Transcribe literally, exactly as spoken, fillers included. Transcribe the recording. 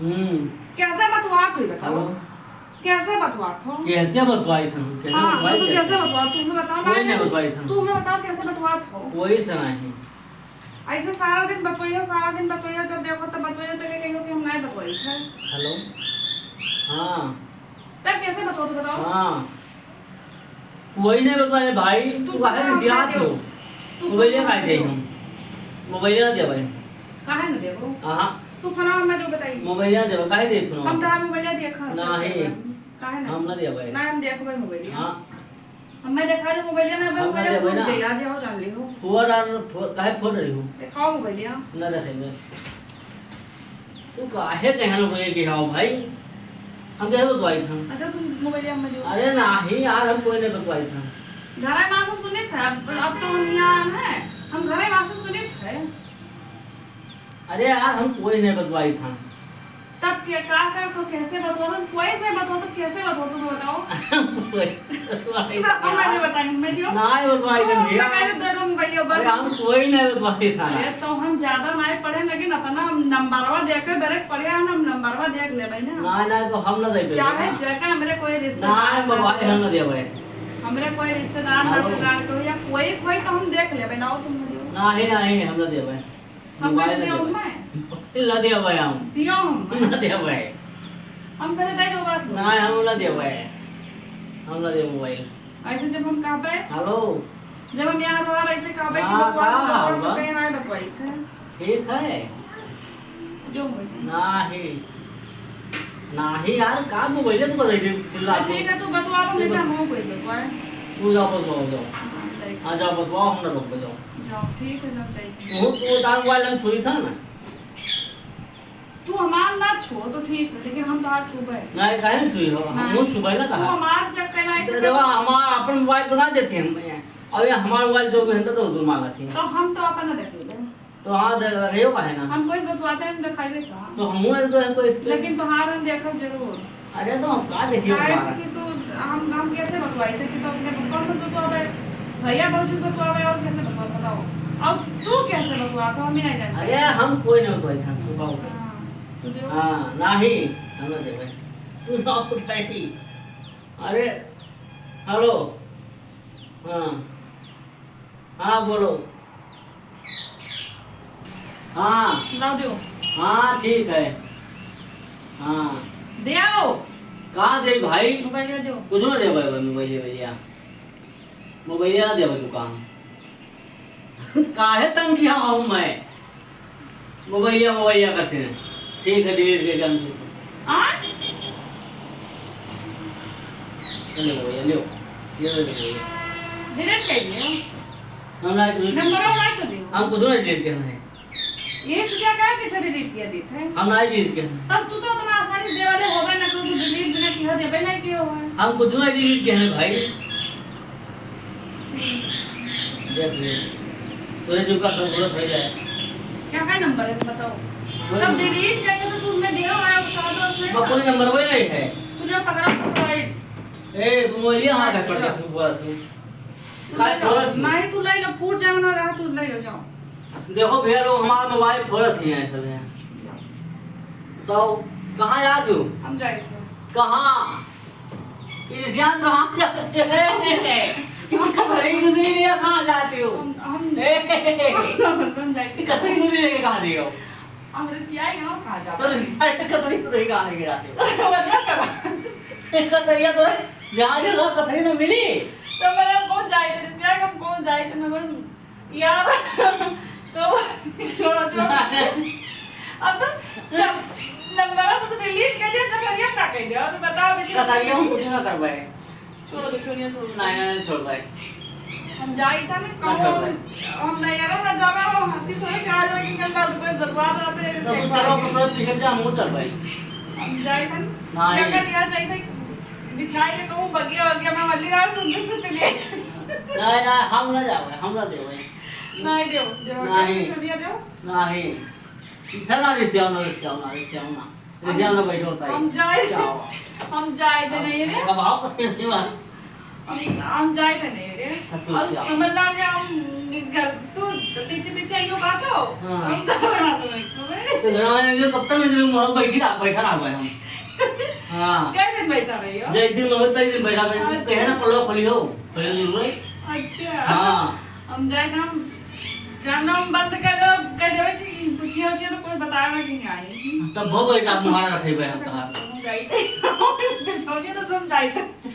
हम्म। कैसे बतवात हो, बताओ? हेलो। कैसे बतवात हो? कैसे बतवाई था? कैसे हाँ, बतवाई तो कैसे? कैसे बतवात? तू हमें बताओ, कोई मैं नहीं बतवाई था। तू हमें बताओ, कैसे बतवात हो? कोई से नहीं। ऐसे सारा दिन बतवाइयो, सारा दिन बतवाइयो, जब देखो तब बतवाइयो, तो ये कहियो कि हम नहीं बतवाई थे। हेलो। हाँ। तब कैसे बतवाओ, तू बताओ? हाँ। कोई नहीं बतवाए भाई, तू तू काहे फोन रिसियात ना हो? दे। तू मोबाइल फोन ना ना दे दे। हम। मोबाइल ना दे भाई। काहे ना देबो? हाँ। तू फोन में जो बताई। मोबाइल ना दे, काहे दे फोन? हम तोहार मोबाइल ना दिया, खा नहीं। काहे ना हम देबो? ना दे भाई। ना, हम देखबे मोबाइल। हाँ। हम मैं देखा जो मोबाइल ना, हम ना मोबाइल देबे टूट ना। जाई, आज आओ जान ले हो। फोन और फो-, काहे फोन रही हो? दिखाओ मोबाइल। ना देखे मैं। तू काहे कहन होए के हाव भाई? हम कैसे बतवाई था? अच्छा, तुम मोबाइल में जो अरे नहीं यार, हम कोई नहीं बतवाई था। घरे माँ से सुनित है, अब, अब तो हम यहाँ आन है, हम घरे माँ से सुनित है। अरे यार, हम कोई नहीं बतवाई था। तब के का कर तो कैसे बतवा दो? कोई से बतवा तो कैसे बतवा, तुम बताओ। कोई बतवाई तो था। हम नहीं बताएंगे, मैं दियो। ना ही बतवाई था ओ, भैया। मैं कह दे दो मोबाइल बस। अरे हम कोई नहीं बतवाई था। अरे तो हम ज्यादा नहीं पढ़े, लेकिन इतना हम नंबरवा देखे, बरे पढ़े हम, हम नंबरवा देख ले भाई ना। ना, ना, तो हम ना दे पाए चाहे ना। जेका हमरे कोई रिश्तेदार ना, ना बाबा, हो। हम ना दे पाए। हमरे कोई रिश्तेदार, ना, नातेदार के हो या कोई, कोई तो हम देख लेबे ना, तुम दियो। नहीं, नहीं, हम ना दे पाए। हम मोबाइल कैसे ना दियो देबे। मैं? मोबाइल ना देबे हम। दियो हम। ना देबे। हम करे दे दो बस। ना, हम ना देबे। हम ना देबे मोबाइल। ऐसे जब हम कहबे, हेलो। जब हम यहाँ रहा ऐसे कहबे कि हाँ, बतवा का दो, हाल तो बा? कहीं ना बतवाई थे। ठीक है। जो होई। नाही। नाही यार, का मोबाइल तू कर रही चिल्ला तो के? ठीक है, तू बतवा दो, तू नहीं तो बत- हम कोई से बतवाए। तू जाओ, बतवाओ, जाओ। हाँ, जाइए। हाँ, जाओ, बतवाओ, हम ना रोक, जाओ। जाओ, ठीक है, जाओ, जाइए। तू, तू तार मोबाइल हम छुई था ना। तू हमार ना छुओ तो ठीक है, लेकिन हम तोहार छुबे। नहीं, काहे नहीं छुई हो? हम नहीं। छुबे ना तू तोहार। हमार चेक करना ऐसे अरे वाह, कर। हमार अपन मोबाइल तो ना देती हम। अरे हमार मोबाइल जो भी है तो दूर मांगा थी। तो हम तो अपन ना देखेंगे। तो हाँ, दे रहे हो काहे ना? हम कोई से बतवाते हैं, हम दिखाइबे का? तो हमहू एक तो है कोई से। लेकिन तोहार हम देखब जरूर। अरे तो हम का देखियो काहे से हमारा? कि तू, हम, हम कैसे बतवाई थे कि तो अपने पप्पा को बतवावे, भैया भौजी को बतवावे और कैसे बतवा, बताओ? और तू कैसे बतवा, तो हम ही नहीं जानते। अरे हम कोई नहीं बतवाई था, छुपाओ। हाँ, तो जो हाँ, नाही, हम ना देवे। तू सब बताई। अरे, हेलो। हाँ। हाँ, बोलो। हाँ। लाओ दो। हाँ, ठीक है। हाँ। दे आओ। का दे भाई? मोबाइल दो। कुछ ना दे भाई, मोबाइल, मोबाइल। मोबाइल ना दे भाई, तू काम। काहे तंग किया हूँ मैं? मोबाइलिया, मोबाइलिया करते हैं। ठीक है, डिलीट कर जान दे। आ? ले मोबाइलिया, ले। ले, ले मोबाइलिया। डिलीट कर दियो। हम ना डिलीट नंबर ऑन तो दियो। हम कुछ ना डिलीट करना है। ये से क्या कहा कि अच्छा डिलीट किया देते हैं? हम ना डिलीट करना है। तब तू तो उतना आसानी से देवाले होगा ना, तू तो डिलीट बिना किया देवे नहीं किया हुआ है। हम कुछ ना डिलीट किया है भाई। देख ले, तोरे जो का सब गलत हो जाए। क्या का नंबर है, बताओ। बोल सब ना। डिलीट करके तो तुमने दिया हुआ है, बता दो उसमें। बा, कोई नंबर वही नहीं है। तू जो पकड़ा, पकड़ा है। ए, तू मोबाइल यहाँ का पड़ गया, तू बोला तू। तू काय ले लो। बोला तू? नहीं, तू ले लो, फूट जाए ना रहा, तू ले लो, जाओ। देखो भैया लोग, हमारा मोबाइल फोड़त ही है सब है। तो कहाँ जात हो? हम जाए थे। कहाँ? इलिसियान कहाँ जाते हैं? हम कतरी गुजरी लिया, कहाँ जाते हो? हम, हम, ए, हम, हम जाए थे। कतरी गुजरी लेके कहाँ गए हो? हम रिसियाई हम कहाँ जाते तो हैं? रिसियाई कतरी गुजरी कहाँ लेके जाते हो? मतलब क्या? कतरिया तो है, जहाँ जगह कतरी ना मिली। तो मैं कौन जाए थे? रिसियाई हम कौन जाए थे? मैं यार, तो छोड़ो, छोड़ो। अब तो जब नंबर तो डिलीट कर दिया, कतरिया का कह दिया, तो बताओ बेचारा। कतरिया हम कुछ ना करवाए। छोड़ो, छोड़िए, छोड़ो। नहीं, नहीं, छोड़ भाई। हम जाई था ना, ना छोड़ कहूँ, भाई। हम नहीं यार, ना जावे, हम हंसी थोड़े कहा जावे कि कल बात कोई बतवा रहा था, तो तू चलो, तो तोर पीछे जा, हम चल भाई। हम जाई था ना, नहीं। क्या कर लिया जाई था, बिछाए के कहूँ, बगिया, बगिया में वाली रात सुन के चलिए। नहीं, नहीं, हम ना जावे, हम ना देवे। नहीं देव, देव, नहीं। छोड़िए देव। नहीं। चला, रिसियाओ ना, रिसियाओ ना, रिसियाओ ना। रिसियाओ ना, बैठो, ताई। हम जाए, क्या हुआ? हम जाए तो नहीं रे। अब आओ, तो कैसे बात? हम, हम जाए थे नहीं रे। अच्छा, तू और क्या? समझ ला कि हम घर, तू पीछे पीछे आइयो बात हो। हाँ। हम घर बना दो एक समय। तो घर वाले ने कब तक इधर मोहरा बैठी रहा, बैठा रहा भाई हम। हाँ। कै दिन बैठा रही हो? जो एक दिन में होता, एक दिन बैठा रही। अच्छा। कहे ना, पलवा खोली हो, पहले जरूर है। अच्छा। हाँ। हम जाए थे, हम जाना हम बंद कर लो, कह देवे कि पूछिए उछिए तो कोई बतावे कि नहीं आई। तब बहुत बैठा मोहरा रखे भाई हम तो। हम जाए थे। कुछ हो गया तो तुम जाए थे।